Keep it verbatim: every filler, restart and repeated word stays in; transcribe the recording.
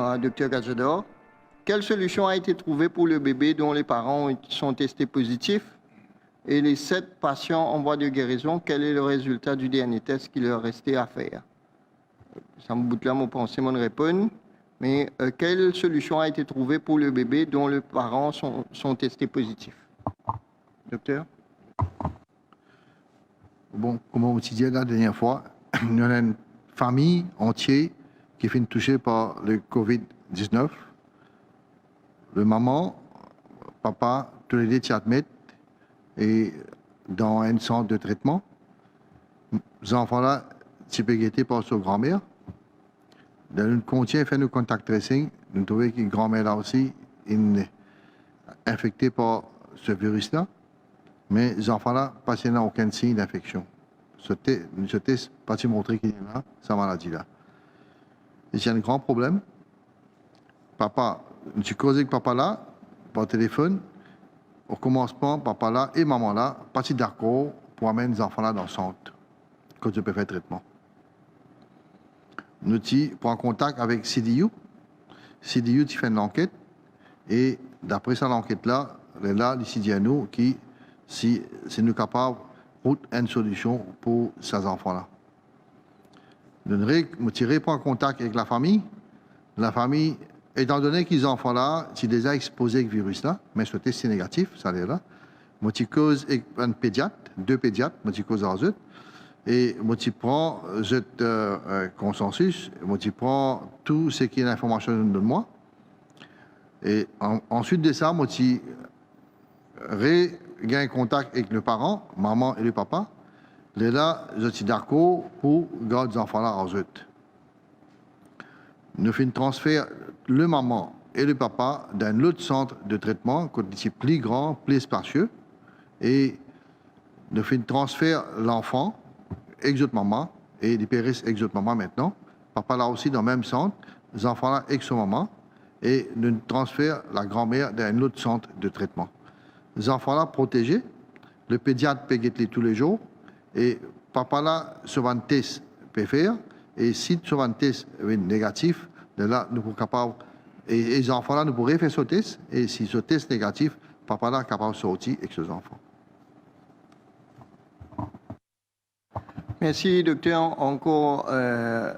Ah, Docteur Gadjador, quelle solution a été trouvée pour le bébé dont les parents ont- sont testés positifs et les sept patients en voie de guérison? Quel est le résultat du dernier test qui leur restait à faire? Sa bout la, mo panse mo'nn reponn, mais euh, quelle solution a été trouvée pour le bébé dont les parents sont, sont testés positifs? Docteur? Bon, kouma mo ti dir la dernie fwa, nou ena enn fami antie ki finn touse par le covid diznef. Le mama, papa, toulede ti admet e dan enn sant de tretman. Zanfan la ti pe gete par so granmer. Dan nou kontign fer nou contact tracing, nou trouve ki granmer la osi inn infekte par se viris la, me zanfan la pa ti ena okenn sign dinfeksion. So te-, so tes pa ti montre ki li ena sa maladi la. E se enn gran problem. Papa, nou ti koz ek papa la par telefonn. Okomansman, papa la e mama la pa ti dakor pou amenn zanfan la dan sant kot zot pe fer tretman. Nou ti pran kontak avek C D U. C D U ti fer enn lanket e dapre sa lanket la, lerla li ti dir nou ki si, si nou kapav trouv enn solision pou sa zanfan la. Nou re-, mo ti repran kontak ek lafami. Lafami, etandone ki zanfan la ti deza expoze ek viris la, me so tes ti negatif, sa lerla, mo ti koz ek bann pediat, de pediat, mo ti koz ar zot, e mo ti pran zot, euh, euh, konsansis, mo ti pran tou seki linformasion zot donn mwa. E an-, answit de sa, mo ti regagn kontak ek le paran, mama e le papa, lerla zot ti dakor pou gard zanfan la ar zot. Nou finn transfer le mama e le papa dan enn lot sant de tretman kot li ti pli gran, pli spasie, e nou finn transfer lanfan ek zot mama, e li pe res ek zot mama aster. Papa la osi dan mem sant, zanfan la ek so mama, e nou transfer lagranmer dan enn lot sant de tretman. Zanfan la proteze, le pediat pe get li toulezour, e papa la so bann tes pe fer, e si so bann tes vinn negatif, lerla nou pou kapav, e, e zanfan la nou pou refer so tes, e si so tes negatif, papa la kapav sorti ek so zanfan. Merci, docteur. Encore euh,